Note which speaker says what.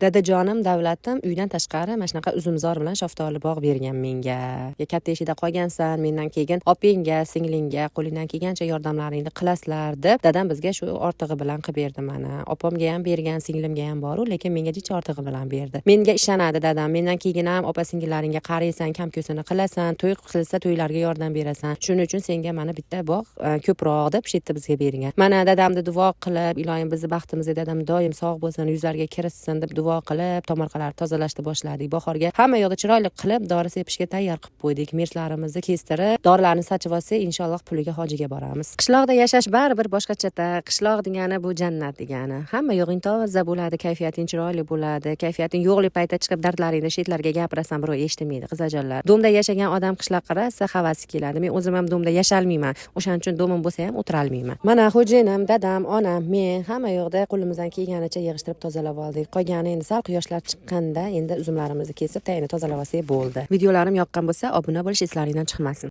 Speaker 1: Dadajonim Davlatim uydan tashqari mana shunaqa uzumzor bilan shaftoli bog' bergan menga. "Katta eshikda qolgansan, mendan keyin opangga, singlingga qo'lingdan kelgancha yordamlaringni qilasizlar", deb dadam bizga shu ortig'i bilan qilib berdi mana. Opamga ham bergan, singlimga ham boru, lekin menga jicha ortig'i bilan berdi. Menga ishonadi dadam. "Mendan keyin ham opa singillaringga qaraysan, kam ko'sini qilasan, to'y qilsa, to'ylarga yordam berasan. Shuning uchun senga mana bitta bog' ko'proq", deb shu yerda bizga bergan. Mana dadamni duo qilib, iloyim bizni baxtimizga dadam doim sog' bo'lsin, yuzlariga kirishsin deb duo qilib, tomorqalarni tozalashni boshladik. Bahorga hamma yoqda chiroyli qilib, dori sepishga tayyor qilib qo'ydik. Merslarimizni kestirib, dorilarni sachib olsak, inshaalloh puliga hojiga boramiz. Qishloqda yashash baribir boshqachada. Qishloq degani bu jannat degani. Hamma yog'ing toza bo'ladi, kayfiyating chiroyli bo'ladi. Kayfiyating yo'qli paytda chiqib dardlaringni chetlarga gapirasan, birov eshitmaydi, qizajonlar. Дом da yashagan odam qishloqqa rosa havasi keladi. Men o'zim ham дом da yashalmayman. O'shaning uchun дом im bo'lsa ham o'tirolmayman. Mana xo'jayinim, dadam, onam, men hamma yoqda qo'limizdan kelganicha yig'ishtirib, tozalab oldik. Qolgani endi sal quyoshlar chiqqanda endi uzumlarimizni kesib, tagini tozalab olsak bo'ldi. Videolarim yoqqan bo'lsa, obuna bo'lish eslaringdan chiqmasin.